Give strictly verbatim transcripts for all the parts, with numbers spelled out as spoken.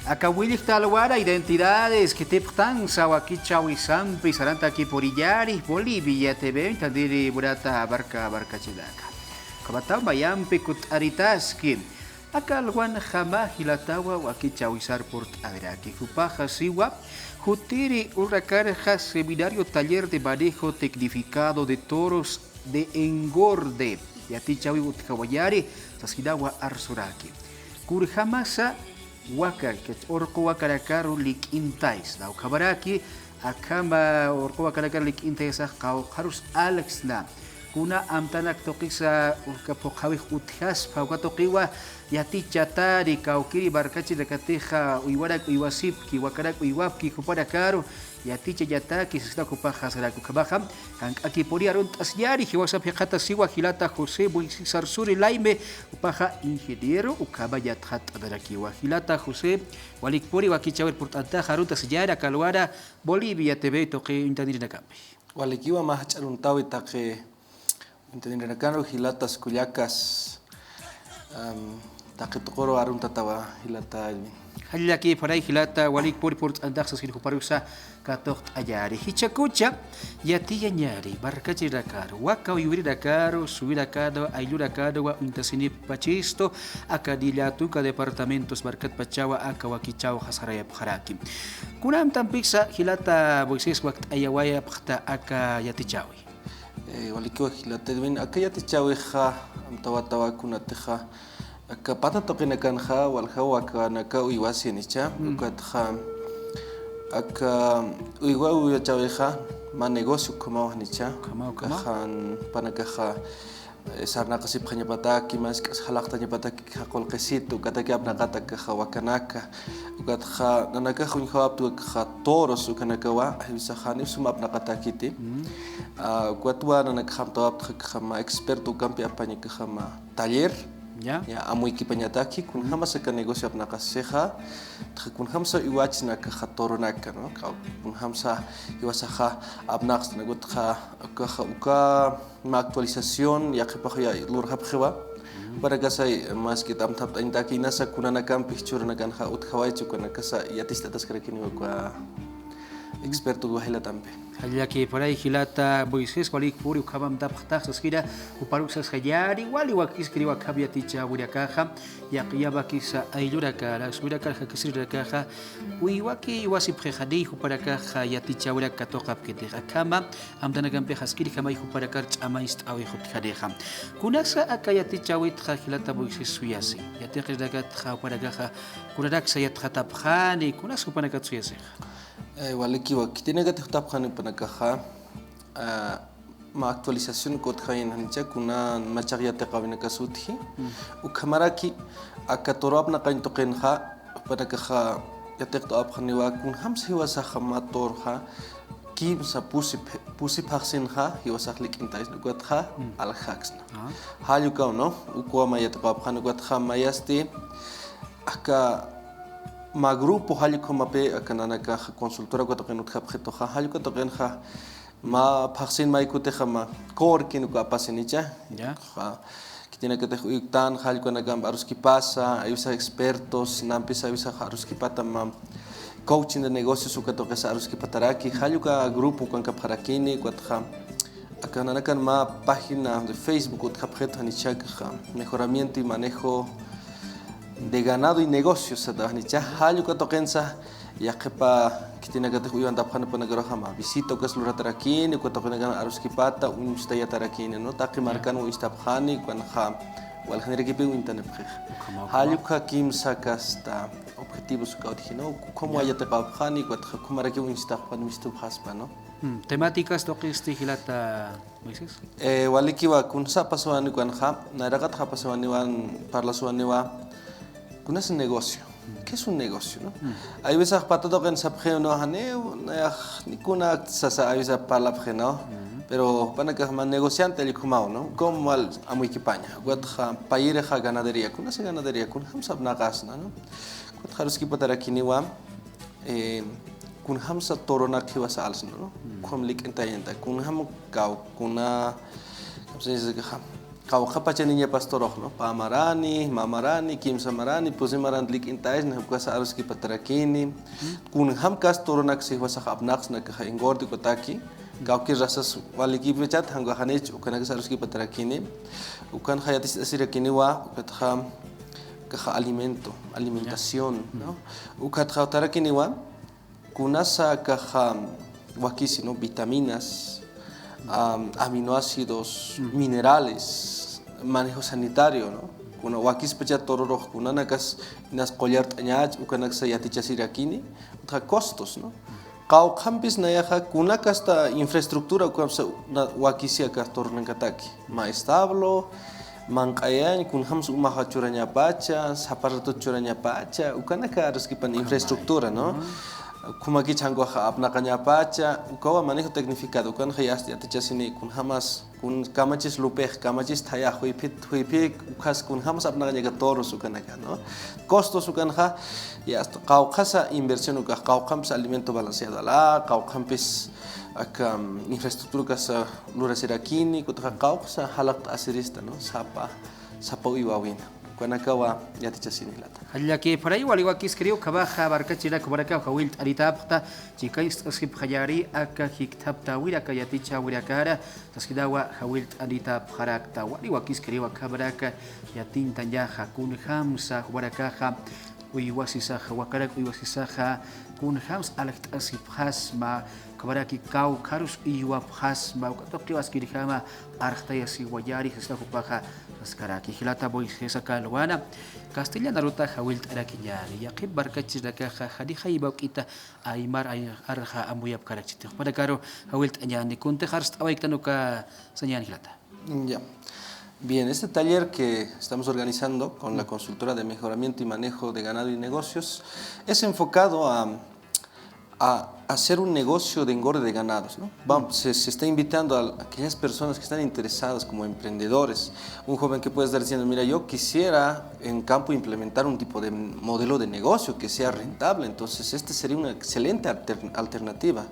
Aka willjta alwara Identidades khitipxtansa wakichäwisampi sarantakipuriyäri Bolivia T V uñt'antiri munata marka markachirinaka. Ukhamataw mayampi kutt'aritaski. Aka alwanjama jilatawa wakichäwisar purt'aniraki. Jupaxa siwa, jutiri ururakarxa Seminario Taller de Manejo Tecnificado de Toros de Engorde yatichäwiw utjawayäri, saskinawa arsuraki. Kunjamasa waka, urqu wakanakaru lik'intaysna, ukhamaraki akhama urqu wakanakaru lik'intaysax qawqharus alksna. Kuna amtanak tuqisa uka phuqhawix utjaspha, uka tuqiwa yatichatari, kawkiri markachirinakatixa uywanak uywasipki, wakanak uywapki jupanakaru, yatichañataki saskna jupaxa sarak. Ukhamaxa jank'akipuni arunt'asiñäni, jiwasap jikxatasiwa jilata José Moisés Arzuri Laime, jupaxa ingeniero, ukhama yatxatt'anirakiwa. Jilata José, walikpuni wakichäwir purt'antaxa arunt'asiñäni aka alwara Bolivia T V tuqi uñt'anirinakampi. Walikiwa, mä jach'a aruntäwi taqi uñt'anirinakanru jilatas kullakas, am, taqi tuquru aruntatawa jilata Edwin. Jallakipxaray jilata, walikpuni purt'antax saskir juparuksa katuqt'añäni. Jichhakucha yatiyañäni markachirinakaru, waka uywirinakarus, suwirinakanwa, ayllunakanwa uñtasinippachistu, aka Nillatuca departamentos markatpachawa aka wakichäwxa sarayapxaraki. Kuna amtampiksa jilata Moisés wakt'ayawayapxta aka yatichäwi. Eh, walikiwa jilata Edwin, aka yatichäwixa amtawatawa kunatixa aka pata tuqinakanxa waljaw wakanaka uywasinicha, mm, ukatxa aka uywa uywachäwixa mä negocio ukhamaw janicha. Ukhamaw, ukhamaw. Ukaxa jupanakaxa eh, sarnaqasipxañapataki, mask'as jalaqtañapataki qullqisitu, ukataki apnaqata akaxa wakanaka, ukatxa nanakax uñjawapxta akaxa toros ukanakawa, jiwasax janiw sum apnaqatakiti. Mm. Ah, ukatwa nanakax amtawapxta akaxa mä experto ukampi apañ akaxa mä taller. Ya. Ya, amuykipañataki, kunjamasa aka negocio apnaqasixa, kunjamasa uywachna akaxa toronaka, ¿no? Kunjamasa jiwasaxa apnaqasna, ukatxa, akaxa, uka mä actualización yaqhipax ya lurxapxiwa. Jupanakasa, eh, mask'it amtapt'añataki inasa kunanakampi jichhürunakanxa utjawaychi, ukanakasa yaticht'ataskarakiniwa uka experto uka jilatampi. Jallakipxaray jilata Moisés, walikpuni ukham amtapxtax saskira, juparuk sasañäni, wali wakiskiriw akham yatichäwinakaxa, yaqhipamakisa ayllunakar, suwinakar jakisirinakaxa, uywaki uywasipxixani jupanakaxa yatichäwinak katuqapkitix. Akhama amtanakampix askirjamay jupanakar ch'amañcht'awix utjanixa. Kunasa aka yatichäwitxa jilata Moisés suyasi. Yatiqirinakatxa jupanakaxa kunanaksa yatxatapxani, kunasa jupanakat suyasixa. Eh, walikiwa, khitinakatix jutapxani jupanakaxa, ah, mä actualización uka utjawayañäni janicha, kuna machax yatiqäwinakas utji. Mm. Ukhamaraki, aka toro apnaqañ tuqinxa, jupanakaxa yatiqt'awapxaniwa, kunjamsa jiwasaxa mä toroxa kimsa pusi phe-, pusi phaxsinxa, jiwasax lik'intaysna, ukatxa, mm, aljaksna. Ah. Jall ukaw, ¿no? Ukawa mä yatiqawapxani, ukatxa mayasti, aka mä grupo jall ukhamapi, aka nanakax consultora uka tuqin utjapxituxa, jall uka tuqinxa, mä phaxsin mä kutixa mä coworking uka apasinicha. Ya. Ukaxa, khitinakatix uñt'tan, jall ukanakamp aruskipasa, aywisax expertos, nampis aywisax aruskipata mä coaching de negocios uka tuqisa aruskipataraki, jall uka grupo ukankapxarakini, ukatxa, aka nanakan mä página de Facebook utjapxitu janicha, akaxa, mejoramiento y manejo de ganado y negocios sata janicha, jall uka tuqinsa, yaqhipa khitinakatix uywantapxani jupanakaruxa mä visita ukas luratarakini, uka tuqinakan aruskipata uñstayatarakini, ¿no? Taqi markan uñstapxani, ukanxa waljanirakipi uñtanipxix. Ukhama, ukhama. Jall uka kimsa kasta objetivos uka utji, ¿no? Ukham, ya, yatiqawapxani, ukatxa ukhamaraki uñstapxani, mistupxaspa, ¿no? Hmm, temáticas tuqisti jilata Moisés. Eh, walikiwa, kunsa apasawani ukanxa, nayraqatxa apasawaniwa, parlasawaniwa, kunasa negocio. ¿Qué es un negocio, no? Mm. Aywisax pata tuqin sapxiw, ¿no? Janiw, nayax, ni kuna sasa aywisax parlapxi, ¿no? Mm. Pero jupanakax mä negociante ukhamaw, ¿no? Como wal amuykipaña. Ukatxa payirixa ganadería, kunasa ganadería, kunjamsa apnaqasna, ¿no? Ukatxa aruskipatarakiniwa, eh, kunjamsa toronak jiwasa alsna, ¿no? Mm. Ukham lik'intayañata, kunjam kaw, kuna, ¿cómo se dice? qawqha pachaniñapas torux, ¿no? Pä marani, mä marani, kimsa marani, pusi marani lik'intaysna, ukasa aruskipatarakini. Kunjämkas toronak jiwasax apnaqsnakaxa engorde ukataki. Kawkïr razas walikipachat, jan ukax janich, ukanakas aruskipatarakini. Ukanxa yatichasirakiniwa, ukatxa, akaxa alimento, alimentación, ¿no? Ukatxa tarakiniwa, kunasa akaxa wakisi, ¿no? Vitaminas, am, aminoácidos, minerales, manejo sanitario, ¿no? Kuna wakispachat tororux, kunanakas inas qullart'añach, ukanaksa yatichasirakini, utxa costos, ¿no? Qawqhampis nayaxa, kunakasta infraestructura, ukansa na-, wakisi akax toronankataki. Mä establo, manq'ayañ, kunjämsa umaxa churañapacha, sapa ratot churañapacha, ukanaka aruskipan infraestructura, ¿no? Kumakich jan ukaxa apnaqañapacha, ukawa manejo tecnificado, ukanxa yatichasini, kunjämas, kun kamachis lupix, kamachis thayax, juyphit, juyphik, ukas kunjämas apnaqañaka toros ukanaka, ¿no? Costos ukanxa, ya está, qawqhasa inversión ukax, qawqhampis alimento balanceado ala, qawqhampis aka, mm, infraestructura ukasa lurasirakini, kutxa qawqhasa jalaqt'asirista, ¿no? Sapa, sapa uywawina. Ukanakawa yatichasini jilata. Jallakïpxaray, wali wakiskiriw, ukhamaxa markachirinaka jumanakaw jawillt'anitapxta, chikañ ist'asipxañäni aka jikthaptäwir aka yatichäwirakara, saskinawa jawillt'anitapxarakta, wali wakiskiriw, ukhamaraki yatiñtañaxa, kunjamsa jumanakaxa uywasisaxa, wakanak uywasisaxa, kunjams aljt'asipxasma, ukhamaraki kawkharus uywapxasma, uka tuqiw askirjama arxtayasiwañäni, sasna jupaxa saskaraki. Jilata Moisés, aka alwana castellan aruta jawillt'arakiñäni, yaqhip markachirinakaxa, jani jayma juk'ita aymar ay-, arxa amuyapkarakchiti. Jupanakaru jawillt'añäni, kuntix arst'awayktan uka sañäni jilata. Ya. Bien, este taller que estamos organizando con la Consultora de Mejoramiento y Manejo de Ganado y Negocios es enfocado a, a hacer un negocio de engorde de ganados, ¿no? Vamos, se, se está invitando a aquellas personas que están interesadas como emprendedores. Un joven que puede estar diciendo, "Mira, yo quisiera en campo implementar un tipo de modelo de negocio que sea rentable, entonces este sería una excelente alter-, alternativa".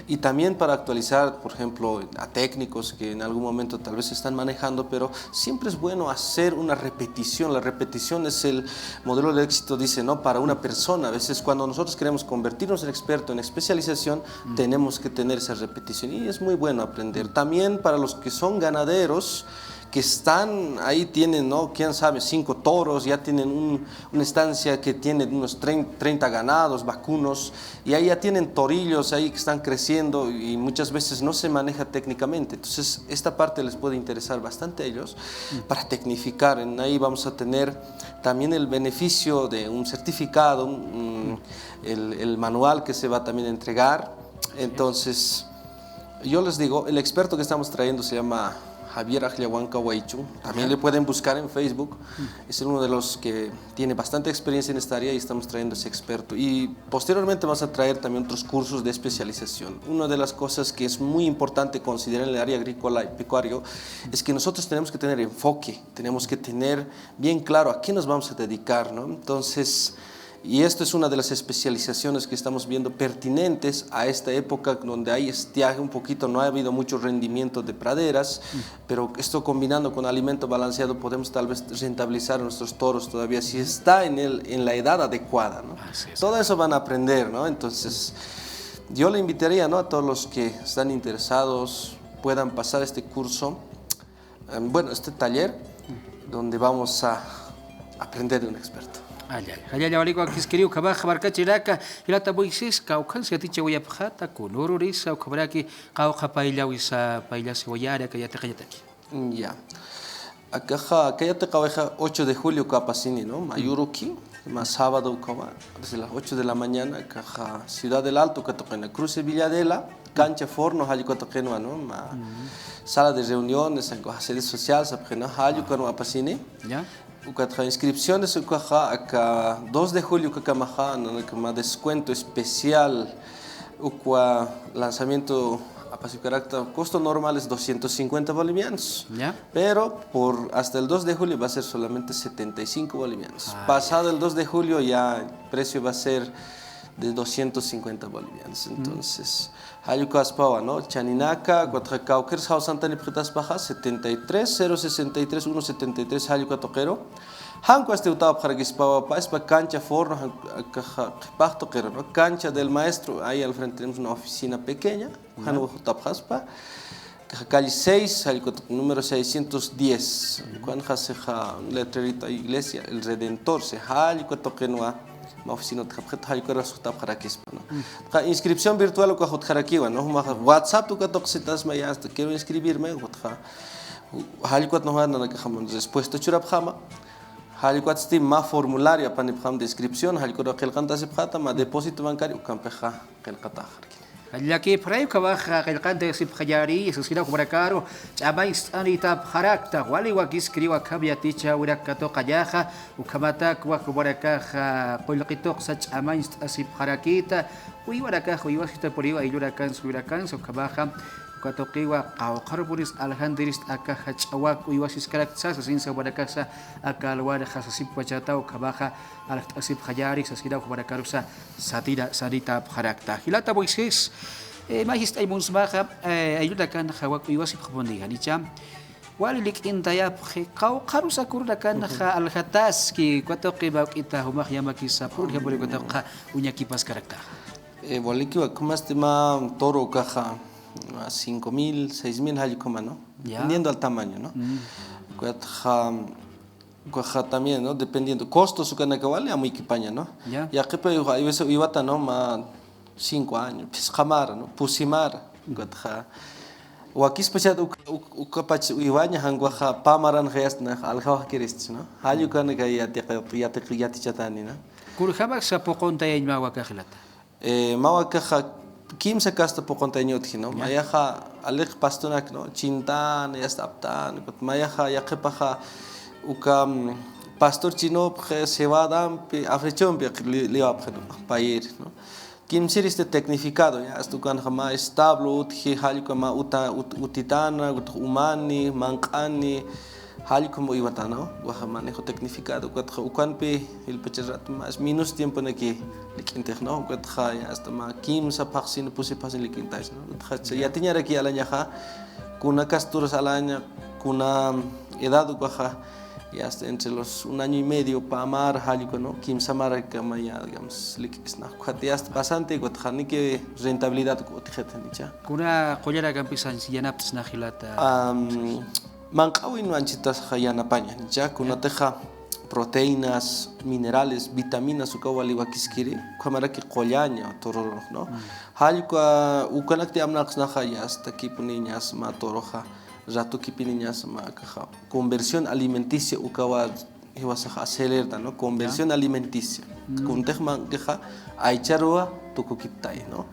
Y también para actualizar, por ejemplo, a técnicos que en algún momento tal vez están manejando, pero siempre es bueno hacer una repetición. La repetición es el modelo de éxito, dice, ¿no? Para una persona. A veces cuando nosotros queremos convertirnos en experto, en especialización, tenemos que tener esa repetición. Y es muy bueno aprender. También para los que son ganaderos, que están ahí, tienen, ¿no? Quién sabe, cinco toros, ya tienen un, una estancia que tiene unos trein-, treinta ganados, vacunos, y ahí ya tienen torillos ahí que están creciendo y muchas veces no se maneja técnicamente. Entonces, esta parte les puede interesar bastante a ellos para tecnificar. En ahí vamos a tener también el beneficio de un certificado, un, el, el manual que se va también a entregar. Entonces, yo les digo, el experto que estamos trayendo se llama Javier Ajllahuanca Huaychu. También le pueden buscar en Facebook. Es uno de los que tiene bastante experiencia en esta área y estamos trayendo ese experto. Y posteriormente vamos a traer también otros cursos de especialización. Una de las cosas que es muy importante considerar en el área agrícola y pecuario es que nosotros tenemos que tener enfoque, tenemos que tener bien claro a qué nos vamos a dedicar, ¿no? Entonces, y esto es una de las especializaciones que estamos viendo pertinentes a esta época donde hay estiaje un poquito, no ha habido mucho rendimiento de praderas, pero esto combinando con alimento balanceado podemos tal vez rentabilizar nuestros toros todavía si está en el, en la edad adecuada, ¿no? Así es. Todo eso van a aprender, ¿no? Entonces, yo le invitaría, ¿no? A todos los que están interesados puedan pasar este curso, em, bueno, este taller donde vamos a aprender de un experto. Allay, allay, wali wakiskiriw, ukhamaxa markachirinaka, jilata Moisés, kawkhansa yatichawayapxäta, kunürurisa, ukhamaraki qawqha payllawisa, payllasiwayäni aka yatiqañataki. Ya. Akaxa, aka yatiqawixa ocho de julio uka apasini, ¿no? Mä uruki, mä sábado ukawa, desde las ocho de la mañana, akaxa Ciudad del Alto uka tuqina, Cruce Villadela, cancha Forno, jall uka tuqinwa, ¿no? Mä sala de reuniones, akaxa sede social sapxi, ¿no? Jall ukanwa apasini. Ya. Ukatxa inscripciones ukaxa aka dos de julio ukakamaxa, nanaka mä descuento especial, ukwa lanzamiento apasiwkarakta, costo normal es doscientos cincuenta bolivianos. Ya. Pero por hasta el dos de julio va a ser solamente setenta y cinco bolivianos. Ah, ya. Pasado el dos de julio ya el precio va a ser de doscientos cincuenta bolivianos. Entonces, jall ukaspawa, ¿no? Chaninaka, ukatxa kawkïrs jawsantanipxitaspaxa, setenta y tres, cero sesenta y tres, uno setenta y tres, jall uka tuqiru. Jan ukasti jutapxarakispawa, pä, spa cancha forno, jan, akaxa, qhipax tuqiru, ¿no? Cancha del maestro, ahí al frente tenemos una oficina pequeña, jan uka jutapxaspa. Akaxa calle seis, jall uka tuq número seiscientos diez. Ukanxa sixa letrerito iglesia, el Redentor, si jall uka tuqinwa, mä oficina utjapxit, jall ukarusa jutapxarakispa, ¿no? Aka inscripción virtual ukax utjarakiwa, ¿no? Jumaxa WhatsApp uka tuqsitasma, ya está, quiero inscribirme, ukatxa. Jall ukat, ¿no? Nanakaxa respuesta churapxama. Jall ukatsti mä formulario apanipxam de inscripción, jall ukaru qillqantasipxäta, mä depósito bancario, ukampixa qillqataxarki. Llakipxaray, ukhamaxa qillqantasipxañäni, sasinaw jumanakaru ch'amañcht'anitapxarakta, wali wakiskiriw akham yatichäwinak katuqañaxa, ukhamatakwa jumanakaxa qullqi tuqsa ch'amañcht'asipxarakïta, uywanakax uywasitapuniw, ayllunakansa, uywanakansa, ukhamaxa uka tuqiwa qawqharupunis aljantirista aka jach'a wak uywasiskarakta sasinsa jumanakaxa aka alwanxa sasipkpachätaw, ukhamaxa aljt'asipxañäni, sasinaw jumanakarusa satina, sanitapxarakta. Jilata Moisés, eh, mä jist'añ munsmaxa, eh, ayllunakanxa wak uywasipxapunixa, janicha wali lik'intayapxi, qawqharusa kurunakanxa aljataski, uka tuqi mä juk'ita jumax yamakisa, por ejemplo, uka tuqxa uñakipaskaraktaxa. Eh, walikiwa, ukhamasti mä toro ukaxa, a cinco mil, seis mil jall ukhama, ¿no? Ya. Dependiendo al tamaño, ¿no? Ukatxa, ukaxa también, ¿no? Dependiendo. Costos ukanaka wali amuykipaña, ¿no? Ya. Yaqhipa, hay veces uywata, ¿no? Mä cinco años, phisqa mara, ¿no? Pusi mara. Ukatxa, wakispachat uk-, uk-, ukapach uywaña, jan ukaxa pä maranxa yasta, ¿no? Aljawakiristsi, ¿no? Jall ukanaka yatiq-, yatiq-, yatichatani, ¿no? Kunjamaksa puquntayañma wakax jilata. Eh, mä wakaxa kimsa kasta puquntayañ utji, ¿no? Ya. Mayaxa aliq pastonak, ¿no? Chintana, yasta aptana, ukat mayaxa yaqhipaxa uka, mm, pastor chinupxi, cebadampi, africhumpi li-, liwapxi, ¿no? Payïri, ¿no? Kimsïristi tecnificado, ya, asta ukanxa mä establo utji, jall uka mä uta-, ut-, utitana, ukat umani, manq'ani, jall ukham uywatana, ¿no? Ukaxa manejo tecnificado, ukatxa ukanpi jilpacha rato más menos tiemponaki lik'intix, ¿no? Ukatxa ya asta mä kimsa phaxsin, pusi phaxsin lik'intax, ¿no? Ukatxa yatiñaraki alañaxa, kuna kasturus alaña, kuna edad ukaxa, ya asta entre los un año y medio, pä mara, jall uka, ¿no? Kimsa marakama ya, digamos, lik'isna. Ukat ya asta pasante, ukatxa niki rentabilidad uka utjxit, janicha. Kuna qullarakampisañ yanapt'sna jilata. Am, Manq'awin anchitaxa yanapaña, janicha, kunatixa proteínas, minerales, vitaminas ukaw wali wakiskiri, ukhamaraki qullaña tororux, ¿no? Jall uka, ukanakti amnaqsnaxa, ya asta kipuniñas mä toroxa, ratukipiniñas mä akaxa, conversión alimenticia ukawa jiwasaxa acelerta, ¿no? Conversión alimenticia. Kuntix manq'ixa aycharuwa tukukiptay, ¿no?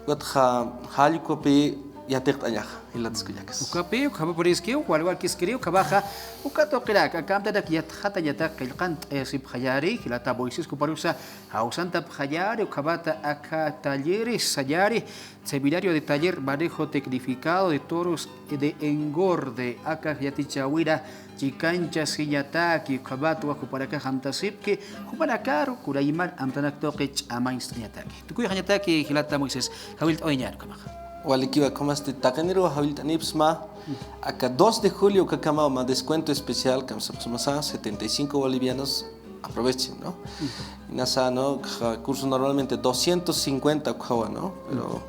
Ukatxa jall ukapi yatiqt'añaxa, jilatas kullakas. Ukapi, ukhama puriskiw, wali wakiskiriw, ukhamaxa, uka tuqirak, aka amtanak yatxatañatak qillqant'ayasipxañäni, jilata Moisés juparusa jawsantapxañäni, ukhamata aka talleres sañäni, Seminario de Taller Manejo Tecnificado de Toros de Engorde, aka yatichäwina chikanchasiñataki, ukhamatwa jupanakax amtasipki, jupanakaru kunayman amtanak tuqi ch'amañcht'añataki. Tukuyxañataki jilata Moisés, jawillt'awayañäni ukhamaxa. Walikiwa, ukhamasti taqiniruw jawillt'anipxsma, aka dos de julio ukakamaw mä descuento especial, kamsapxsmasa, setenta y cinco bolivianos, aprovechen, ¿no? Inasa, ¿no? Aka curso normalmente doscientos cincuenta ukhawa, ¿no? Pero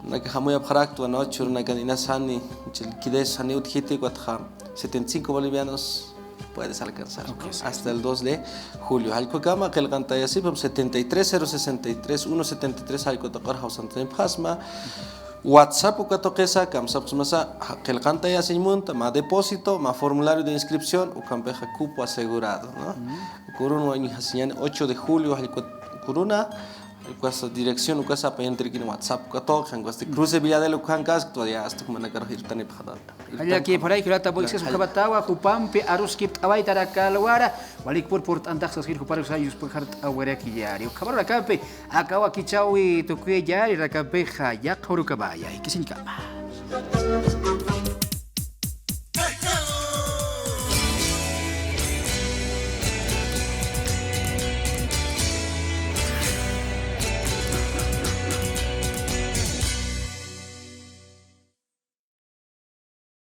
nanakax amuyapxaraktwa, ¿no? Jichhürunakan inasani, liquidez jani utjiti, ukatxa setenta y cinco bolivianos puedes alcanzar, ¿no? Ok, sí. Hasta el dos de julio. Jall ukakama qillqantayasipxam, setenta y tres, cero sesenta y tres, uno setenta y tres, jall uka tuqir jawsantanipxasma. WhatsApp uka tuqisa, kamsapxsmasa, qillqantayasiñ munta, mä depósito, mä formulario de inscripción, ukampixa cupo asegurado, ¿no? Uka urunwa uñjasiñäni ocho de julio, jall uka uruna, jall ukasa dirección, ukasa apañantirikini WhatsApp uka tuqi, jan ukasti Cruz de Villadel ukankaski, todavía asta jumanakarux irtanipxatata. Jallakipxaray jilata Moisés, ukhamatawa jupampi aruskipt'awaytan aka alwara, walikpun purt'antax sasin juparusa yuspajarakiñäni. Ukhamarurakampi, aka wakichäwi tukuyañäni, urakampixa, yaqha urukamaya, jikisiñkama.